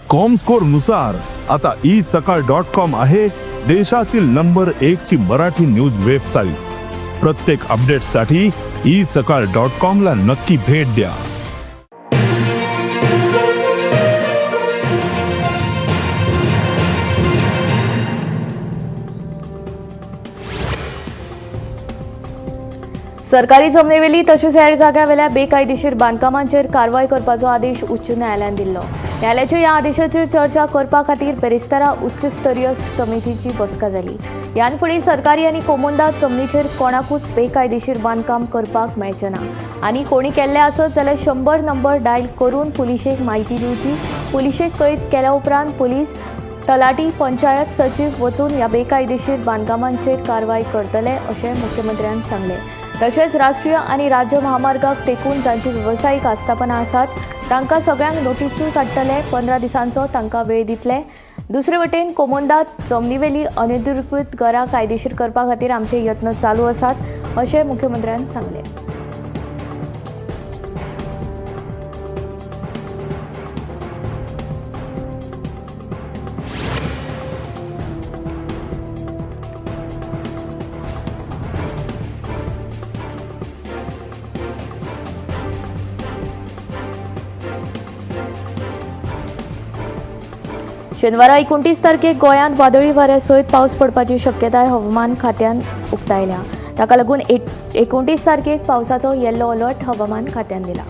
Comscore नुसार आता E सकाळ डॉट कॉम आहे देशातील नंबर एक ची मराठी न्यूज वेबसाईट. प्रत्येक अपडेटसाठी ई सकाळ डॉट कॉम ला नक्की भेट द्या. सरकारी जमनीवेली तशेंच हेर जाग्यावेल्या बेकायदेशीर बांदकामांचेर कारवाय करपाचो आदेश उच्च न्यायालयान दिल्लो. न्यायालयाच्या ह्या आदेशाचेर चर्चा करपा खातीर बेरेस्तारा उच्च स्तरीय समितीची बसका जाली. ह्यान फुडें सरकारी आनी कोमुनिदाद जमनीचेर कोणाकूच बेकायदेशीर बांदकाम करपाक मेळचें ना आनी कोणी केल्लें आसत जाल्यार 100 नंबर डायल करून पुलिशेक म्हायती दिवची. पुलिशेक कळीत केल्या उपरांत पुलीस तलाटी पंचायत सचीव वचून ह्या बेकायदेशीर बांदकामांचेर कारवाय करतले अशें मुख्यमंत्र्यान सांगलें. तशेंच राष्ट्रीय आनी राज्य महामार्गाक तेकून जांची वेवसायीक आस्थापनां आसात तांकां सगळ्यांक नोटिसूय काडटले. 15 दिसांचो तांकां वेळ दितले. दुसरे वटेन कोमुनिदाद जमनीवेली अनधिकृत घरां कायदेशीर करपा खातीर आमचे यत्न चालू आसात अशें मुख्यमंत्र्यान सांगलें. शेनवारा 29 तारखेक गोंयांत वादळी वाऱ्या सयत पावस पडपाची शक्यताय हवामान खात्यान उक्तायल्या. ताका लागून 29 तारखेक पावसाचो येल्लो अलर्ट हवामान खात्यान दिला.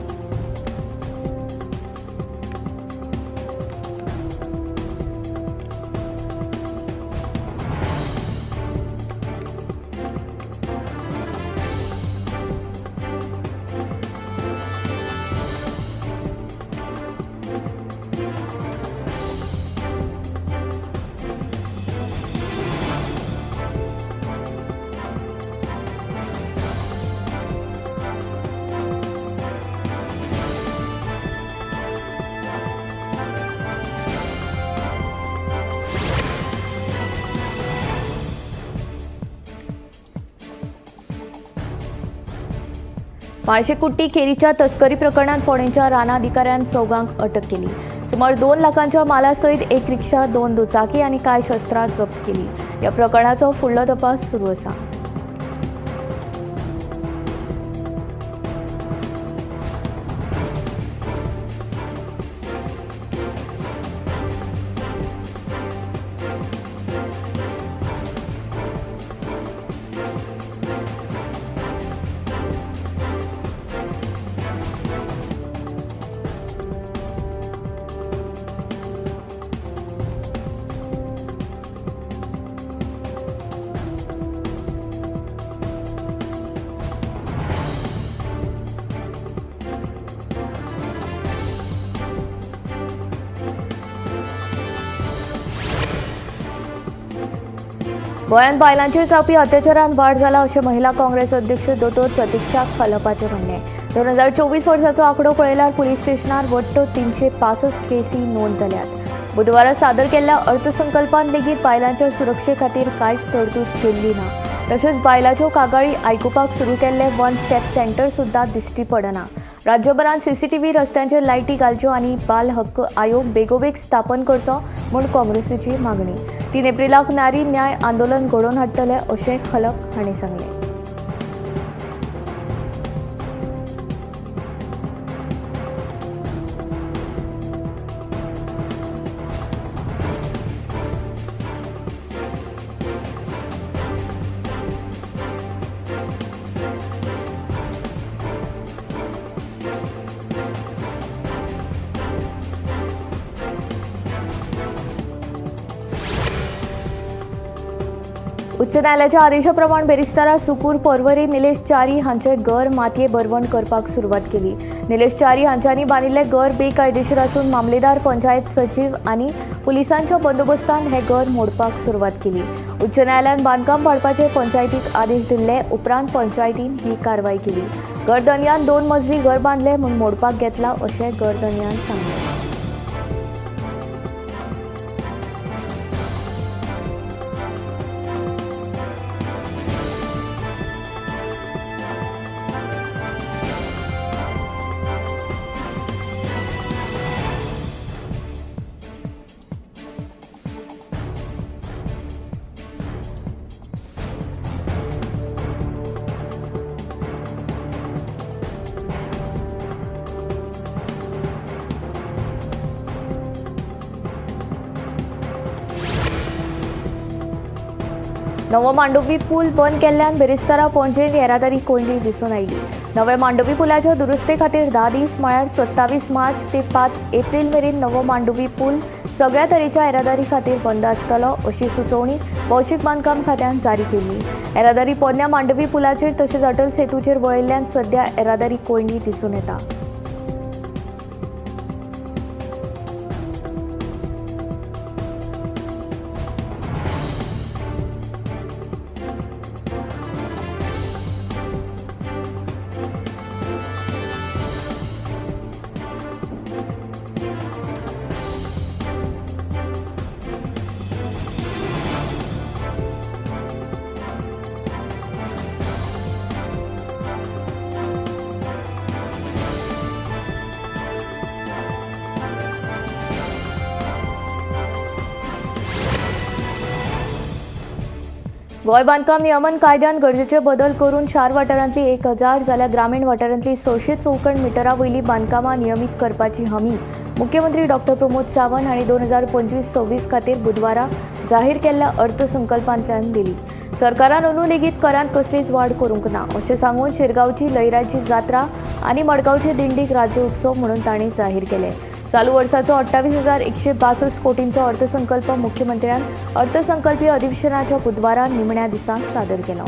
माळशेकुट्टी केरीच्या तस्करी प्रकरणात फोंडेंच्या रानां अधिकाऱ्यान चौगांक अटक केली. सुमार 2 लाखांच्या माला सयत एक रिक्षा, 2 दुचाकी आनी कांय शस्त्रां जप्त केली. ह्या प्रकरणाचो फुडलो तपास सुरू आसा. गोंयांत बायलांचेर जावपी अत्याचारांत वाड जाला अशें महिला काँग्रेस अध्यक्ष दोतोर प्रतिक्षा खलपाचें म्हणणें. 2024 वर्साचो आंकडो पळयल्यार पुलीस स्टेशनार वट्ट 365 केसी नोंद जाल्यात. बुधवारा सादर केल्ल्या अर्थसंकल्पान लेगीत बायलांच्या सुरक्षे खातीर कांयच तरतूद केल्ली ना. तशेंच बायलांच्यो कागाळी आयकुपाक सुरू केल्ले वन स्टेप सेंटर सुद्दां दिश्टी पडना. राज्यभरांत सीसीटीव्ही रस्त्यांचेर लायटी घालच्यो आनी बाल हक्क आयोग बेगोबेग स्थापन करचो म्हूण काँग्रेसीची मागणी. 3 एप्रिलाक नारी न्याय आंदोलन घडोवन हाडटले अशें खलप हांणी सांगलें. उच्च न्यायालयाच्या आदेशाप्रमाण बेरेस्तारा सुकूर पर्वरी निलेश च्यारी हांचे घर मातये भरवण करपाक सुरवात केली. निलेश च्यारी हांच्यांनी बांदिल्लें घर बेकायदेशीर आसून मामलेदार, पंचायत सचीव आनी पुलिसांच्या बंदोबस्तान हें घर मोडपाक सुरवात केली. उच्च न्यायालयान बांदकाम पाडपाचे पंचायतीक आदेश दिल्ले उपरांत पंचायतीन ही कारवाय केली. घरधनयान 2 मजली घर बांदलें म्हूण मोडपाक घेतला अशें घरधनयान सांगलें. नवो मांडोवी पूल बंद केल्ल्यान बिरेस्तारा पणजेंत येरादारी कोंयडी दिसून आयली. नव्या मांडोवी पुलाच्या दुरुस्ते खातीर 10 दीस म्हळ्यार 27 मार्च ते 5 एप्रील मेरेन नवो मांडोवी पूल सगळ्या तरेच्या येरादारी खातीर बंद आसतलो अशी सुचोवणी भौशीक बांदकाम खात्यान जारी केली. येरादारी पोरण्या मांडवी पुलाचेर तशेंच अटल सेतूचेर वळिल्ल्यान सध्या येरादारी कोंयडी दिसून येता. गोंय बांदकाम नियमन कायद्यान गरजेचे बदल करून शार वाठारांतली 1000 जाल्यार ग्रामीण वाठारांतली 600 चौखण मिटरा वयली बांदकामां नियमीत करपाची हमी मुख्यमंत्री डॉक्टर प्रमोद सावंत हांणी 2025-26 खातीर बुधवारा जाहीर केल्ल्या अर्थसंकल्पांतल्यान दिली. सरकारान अंदू लेगीत करांत कसलीच वाड करूंक ना अशें सांगून शिरगांवची लयराची जात्रा आनी मडगांवचे दिंडीक राज्य उत्सव म्हणून तांणी जाहीर केले. चालू वर्साचो 28,162 कोटींचो अर्थसंकल्प मुख्यमंत्र्यान अर्थसंकल्पीय अधिवेशनाच्या बुधवारा निमण्या दिसा सादर केलो.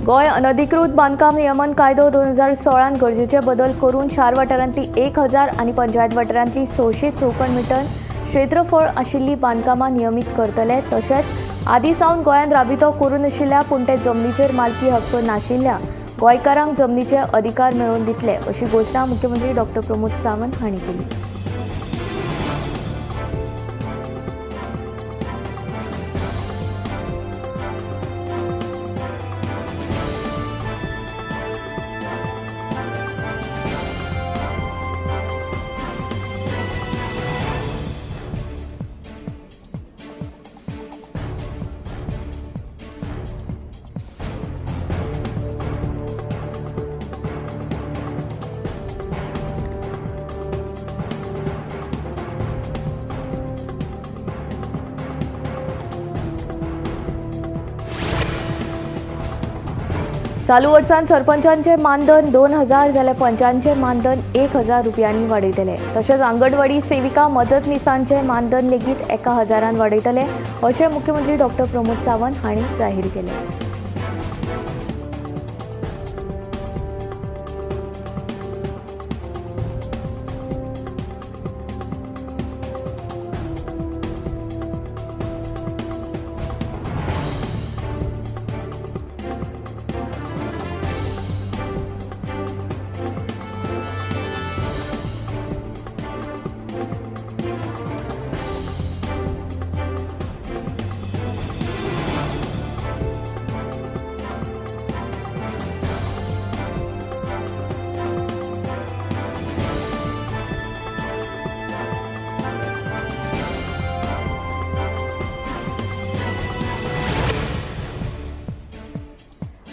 गोंय अनधिकृत बांदकाम नियमन कायदो 2016 गरजेचे बदल करून शार वाठारांतली 1000 आनी पंचायत वाठारांतली 600 चौखण मिटर क्षेत्रफळ आशिल्ली बांदकामां नियमीत करतले. तशेंच आदी सावन गोंयांत राबितो करून आशिल्ल्या पूण ते जमनीचेर मालकी हक्क नाशिल्ल्या गोंयकारांक जमनीचे अधिकार मेळोवन दितले अशी घोशणा मुख्यमंत्री डॉक्टर प्रमोद सावंत हांणी केली. चालू वर्सांत सरपंचांचे मानधन 2000 जाल्यार पंचांचे मानधन 1000 रुपयांनी वाडयतले. तशेंच आंगणवाडी सेविका मजतनिसांचे मानधन लेगीत 1000 वाडयतले अशें मुख्यमंत्री डॉक्टर प्रमोद सावंत हांणी जाहीर केलें.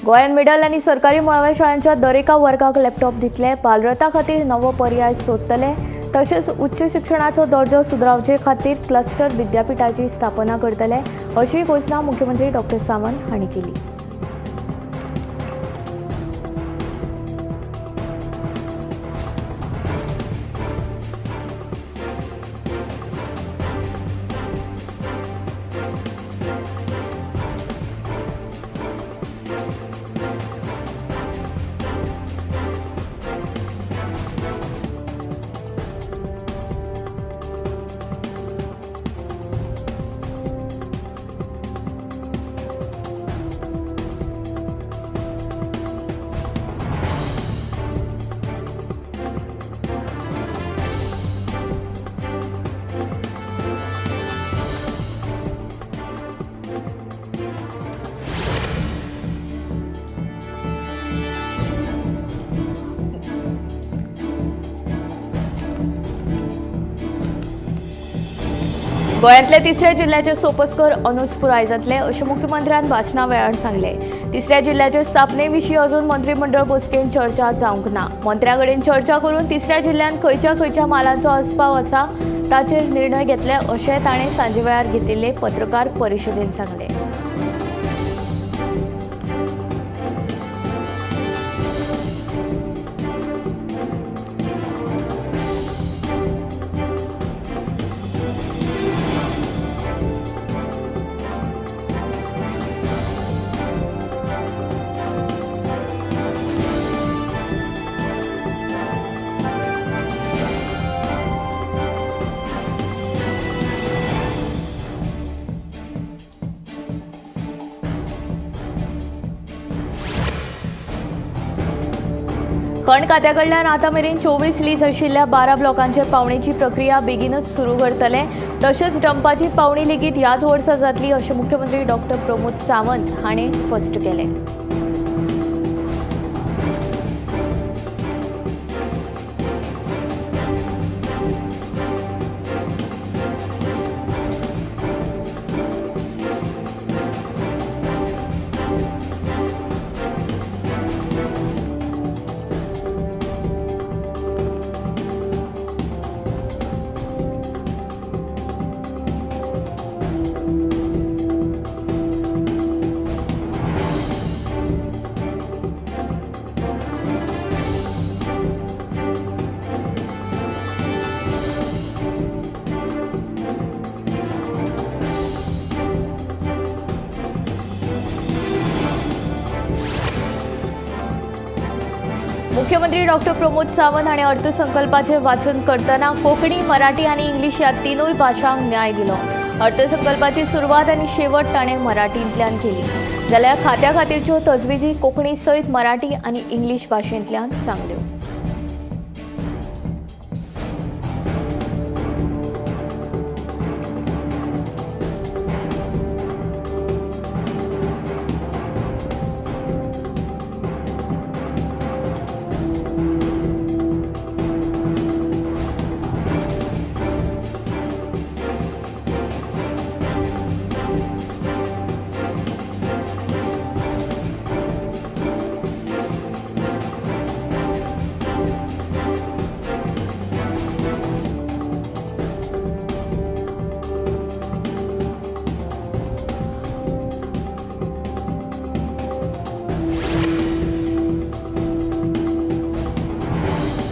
गोंयांत मिडल आनी सरकारी मुळाव्या शाळांच्या दरेका वर्गाक लॅपटॉप दितले. बालरथा खातीर नवो पर्याय सोदतले. तशेंच उच्च शिक्षणाचो दर्जो सुदारचे खातीर क्लस्टर विद्यापिठाची स्थापना करतले अशी घोशणा मुख्यमंत्री डॉक्टर सावंत हांणी केली. गोंयांतल्या तिसऱ्या जिल्ल्याचे सोपस्कर अंदूच पुराय जातले अशें मुख्यमंत्र्यान भाशणा वेळार सांगलें। तिसऱ्या जिल्ल्याचे स्थापने विशीं अजून मंत्रीमंडळ बसकेन चर्चा जावंक ना। मंत्र्या कडेन चर्चा करून तिसऱ्या जिल्ल्यांत खंयच्या खंयच्या मालांचो आस्पाव आसा ताचेर निर्णय घेतले अशें ताणें सांजे वेळार घेतिल्ले पत्रकार परिशदेन सांगलें। खण खात्या कडल्यान आतां मेरेन 24 लीज आशिल्ल्या 12 ब्लॉकांचे पावणेची प्रक्रिया बेगीनूच सुरू करतले, तशेंच डंपाची पावणी लेगीत ह्याच वर्सा जातली अशें मुख्यमंत्री डॉक्टर प्रमोद सावंत हांणी स्पश्ट केलें। मुख्यमंत्री डॉक्टर प्रमोद सावंत हांणी अर्थसंकल्पाचें वाचन करतना कोंकणी, मराठी आनी इंग्लीश ह्या तिनूय भाशांक न्याय दिलो। अर्थसंकल्पाची सुरवात आनी शेवट ताणें मराठींतल्यान केली, जाल्यार खात्या खातीरच्यो तजविजी कोंकणी सयत मराठी आनी इंग्लीश भाशेंतल्यान सांगल्यो।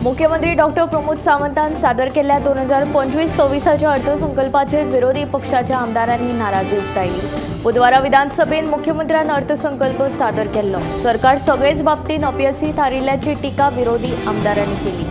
मुख्यमंत्री डॉक्टर प्रमोद सावंतान सादर केल्ल्या 2025-26 अर्थसंकल्पाचेर विरोधी पक्षाच्या आमदारांनी नाराजी उक्तायली। बुधवारा विधानसभेन मुख्यमंत्र्यान अर्थसंकल्प सादर केल्लो। सरकार सगळेच बाबतींत अपयशी थारिल्ल्याची टिका विरोधी आमदारांनी केली।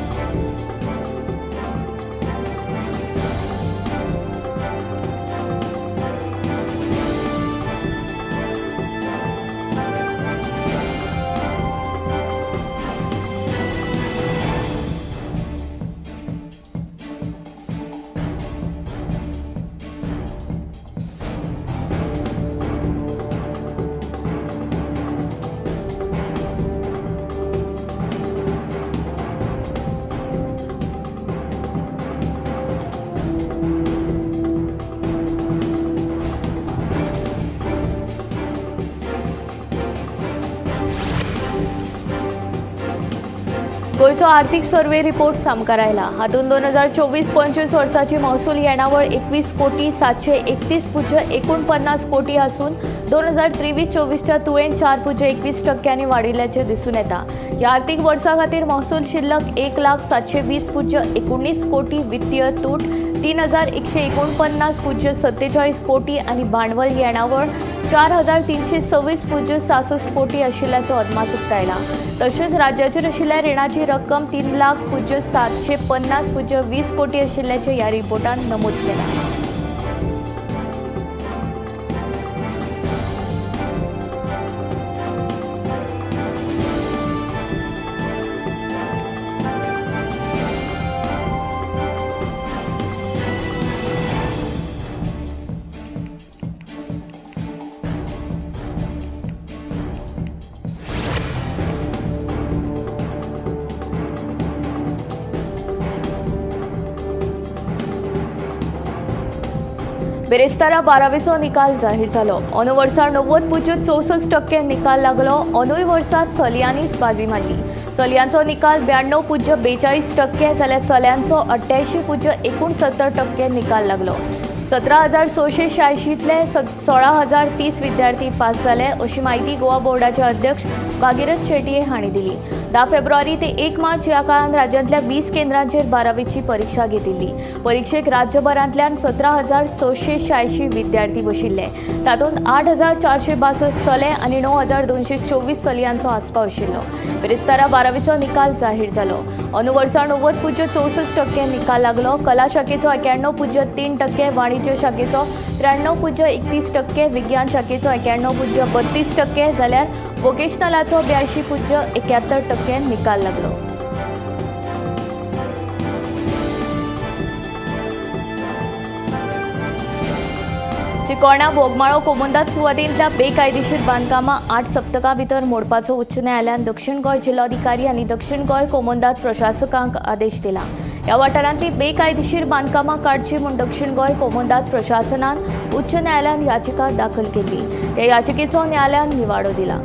गोंयचो आर्थिक सर्वे रिपोर्ट सामकार आयला। हातूंत 2024-25 वर्साची महसूल येणावळ 21,731.49 कोटी आसून 2023-24 तुळेन 4.21% वाडिल्ल्याचें दिसून येता। ह्या आर्थिक वर्सा खातीर महसूल शिल्लक 1,720.19 कोटी, वित्तीय तूट 3,149.47 कोटी आनी भांडवल येणावळ 4,326.66 कोटी आशिल्ल्याचो अदमास उक्तायला। तशेंच राज्याचेर आशिल्ल्या रिणाची रक्कम 3,0750.20 कोटी आशिल्ल्याचें ह्या रिपोर्टांत नमूद केलां। बिरेस्तारा बारावेचो निकाल जाहीर जालो. अंदू वर्सा 90.64% निकाल लागलो. अंदूय वर्सा चलयांनीच बाजी मारली. चलयांचो निकाल 92.42% जाल्यार चल्यांचो 88.69% निकाल लागलो. 17,686तले 16,030 विद्यार्थी पास जाले अशी माहिती गोवा बोर्डाचे अध्यक्ष भागीरथ शेटये हांणी दिली. 10 फेब्रुवारी ते 1 मार्च ह्या काळात राज्यांतल्या 20 केंद्रांचेर बारावेची परीक्षा घेतिल्ली. परीक्षेक राज्यभरांतल्यान 17,686 विद्यार्थी बशिल्ले. तातूंत 8,462 चले आनी 9,224 चलयांचो आस्पाव आशिल्लो. बिरेस्तारा बारावेचो निकाल जाहीर जालो. अंदू वर्सा 90.64% निकाल लागलो. कला शाखेचो 91.3%, वाणिज्य शाखेचो 93.31%, विज्ञान शाखेचो 91.32% जाल्यार वोकेशनलाचो 82.71% निकाल लागलो. चिकोणा बोगमाळो कोमुंदाद सुवातेंतल्या बेकायदेशीर बांदकामां 8 सप्तकां भितर मोडपाचो उच्च न्यायालयान दक्षिण गोंय जिल्लोधिकारी आनी दक्षिण गोंय कोमुंदाद प्रशासकांक आदेश दिला. ह्या वाठारांतली बेकायदेशीर बांदकामां काडची म्हूण दक्षिण गोंय कोमुंदाद प्रशासनान उच्च न्यायालयान याचिका दाखल केल्ली. त्या याचिकेचो न्यायालयान निवाडो दिला.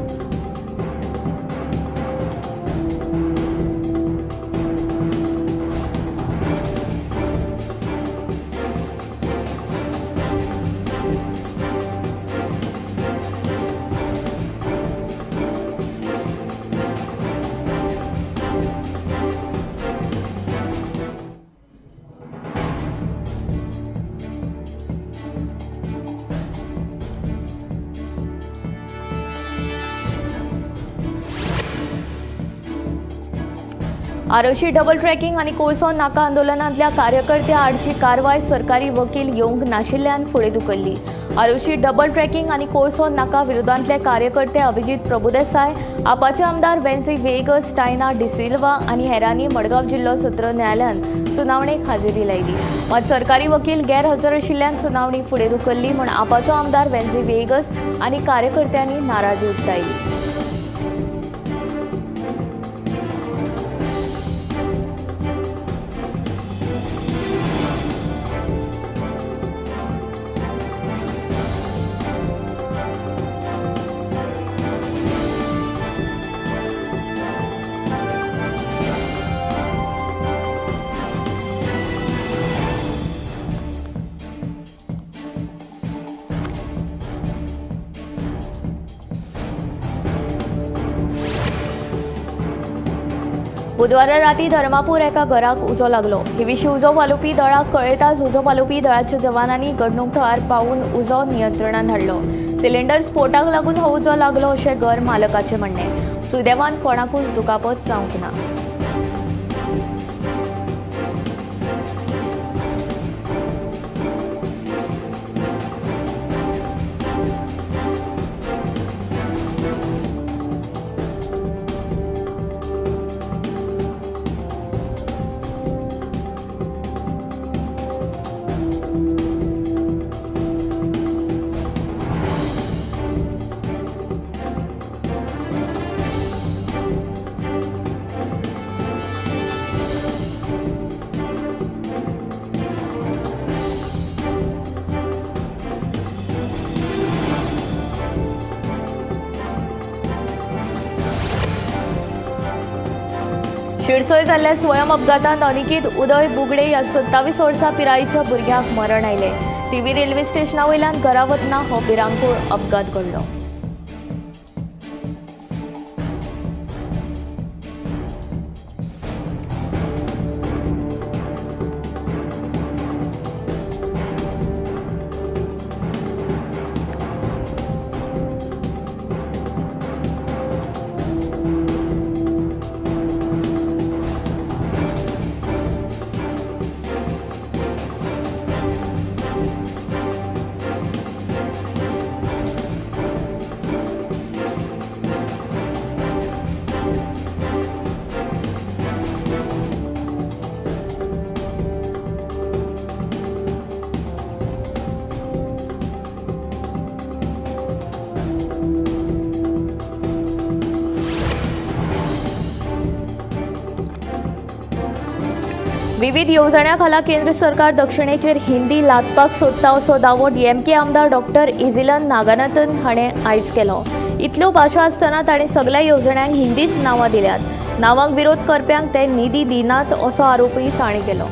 आरोशी डबल ट्रॅकिंग आनी कोळसो नाका आंदोलनांतल्या कार्यकर्त्या आडची कारवाय सरकारी वकील येवंक नाशिल्ल्यान फुडें धुकल्ली. आरोशी डबल ट्रॅकिंग आनी कोळसो नाका विरोधांतले कार्यकर्ते अभिजीत प्रभुदेसाय, आपाचे आमदार वेन्सी वेगस, टायना डिसिल्वा आनी हेरांनी मडगांव जिल्लो सत्र न्यायालयान सुनावणेक हाजेरी लायली. मात सरकारी वकील गैरहजर आशिल्ल्यान सुनावणी फुडें धुकल्ली म्हूण आपाचो आमदार वेन्सी वेगस आनी कार्यकर्त्यांनी नाराजी उक्तायली. बुधवारा राती धर्मापूर एका घराक उजो लागलो. हे विशीं उजो पालोवपी दळाक कळयताच उजो पालोवपी दळाच्या जवानांनी घडणूक थळार पावून उजो नियंत्रणांत हाडलो. सिलिंडर स्फोटाक लागून हो उजो लागलो अशें घर मालकाचें म्हणणें. सुदैवान कोणाकूच दुखापत जावंक ना. शिरसय जाल्ल्या स्वयं अपघातांत अनिकेत उदय बुगडे ह्या 27 वर्सां पिरायेच्या भुरग्याक मरण आयलें. थिवी रेल्वे स्टेशना वयल्यान घरा वतना हो भिरांकूळ अपघात घडलो. विविध येवजण्यां खाला केंद्र सरकार दक्षिणेचेर हिंदी लादपाक सोदता असो दावो डीएमके आमदार डॉक्टर इजिलन नागनाथन हाणें आयज केलो. इतल्यो भाशा आसतना ताणें सगल्या येवजण्यांक हिंदीच नांवां दिल्यात. नांवांक विरोध करप्यांक ते निधी दिनात असो आरोपूय ताणें केलो.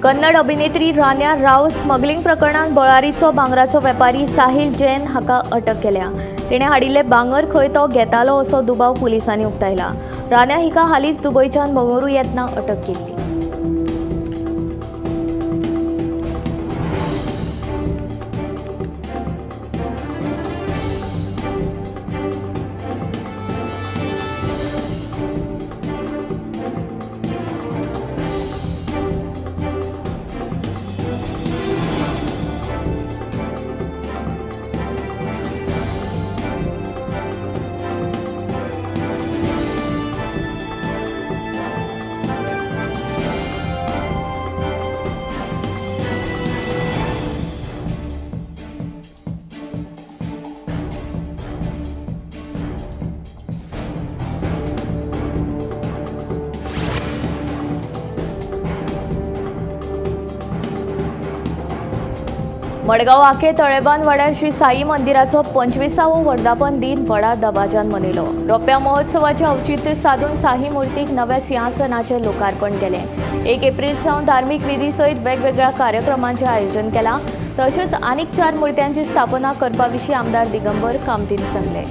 कन्नड अभिनेत्री रान्या राव स्मगलिंग प्रकरणांत बळारीचो भांगराचो वेपारी साहिल जैन हाका अटक केल्या. तिणें हाडिल्लें भांगर खंय तो घेतालो असो दुबाव पुलिसांनी उक्तायला. रान्या हिका हालींच दुबयच्यान बंगळुरू येतना अटक केल्ली. मडगांव आखे तळेबान वाड्यार श्री साई मंदिराचो 25वो वर्धापन दिन व्हडा दबाज्यान मनयलो. रोप्या महोत्सवाचें औचित्य सादून साई मूर्तीक नव्या सिंहासनाचें लोकार्पण केलें. 1 एप्रील सावन धार्मीक विधी सयत वेगवेगळ्या कार्यक्रमांचें आयोजन केलां. तशेंच आनीक 4 मूर्त्यांची स्थापना करपा विशीं आमदार दिगंबर कामतीन सांगलें.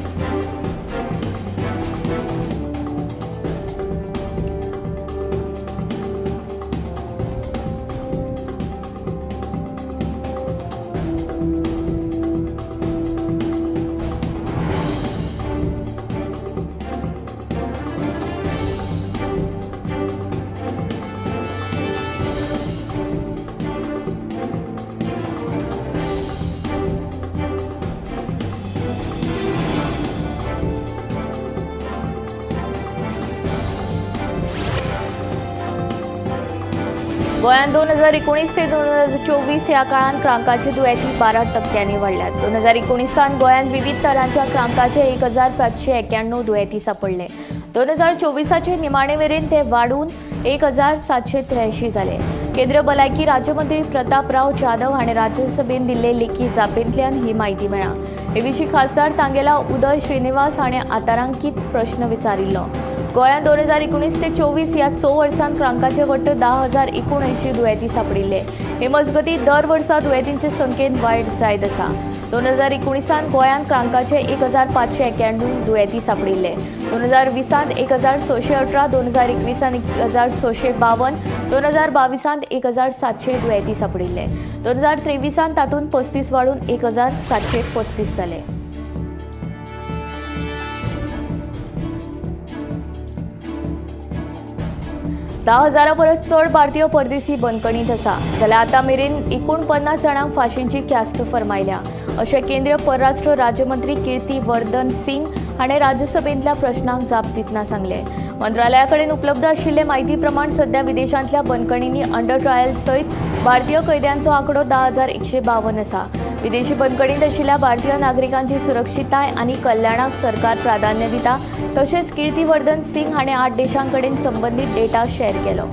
गोंयांत 2019 ते 2024 ह्या काळांत क्रांकाचे दुयेंती 12% वाडल्यात. 2019 गोंयांत विविध तरांच्या क्रांकाचे 1591 दुयेंती सापडले. 2024 निमाणे मेरेन ते वाडून 1783 जाले. केंद्रीय भलायकी राज्यमंत्री प्रतापराव जाधव हाणें राज्यसभेन दिल्ले लेखी जापेंतल्यान ही म्हायती मेळ्ळा. हे विशीं खासदार तांगेला उदय श्रीनिवास हाणें आतारांकीच प्रश्न विचारिल्लो. गोंयांत 2019 ते 24 ह्या 6 वर्सांत क्रांकाचे वट्ट 10,079 दुयेंती सापडिल्ले. हे मजगतीं दर वर्सा दुयेंतींचे संख्येन वाड जायत आसा. 2019 गोंयांत क्रांकाचे 1591 दुयेंती सापडिल्ले. 2020 1618, 2021 1652, 2022 1700 दुयेंती सापडिल्ले. 2023 तातूंत 35 वाडून 1735 जाले. 10,000 परस चड भारतीय परदेशी बंदखणींत आसा. जाल्यार आतां मेरेन 49 जाणांक फांशीची ख्यास्त फर्मायल्या अशें केंद्रीय परराष्ट्र राज्यमंत्री कीर्ती वर्धन सिंग हाणें राज्यसभेंतल्या प्रश्नांक जाप दितना सांगलें. मंत्रालया कडेन उपलब्ध आशिल्ले म्हायती प्रमाण सध्या विदेशांतल्या बंदखणींनी अंडर ट्रायल सयत भारतीय कैद्यांचो आंकडो 10,152 आसा. विदेशी बंदखणींत आशिल्ल्या भारतीय नागरिकांची सुरक्षितताय आनी कल्याणाक सरकार प्राधान्य दिता. तशेंच कीर्तीवर्धन सिंग हाणें 8 देशां कडेन संबंदीत डेटा शेअर केलो.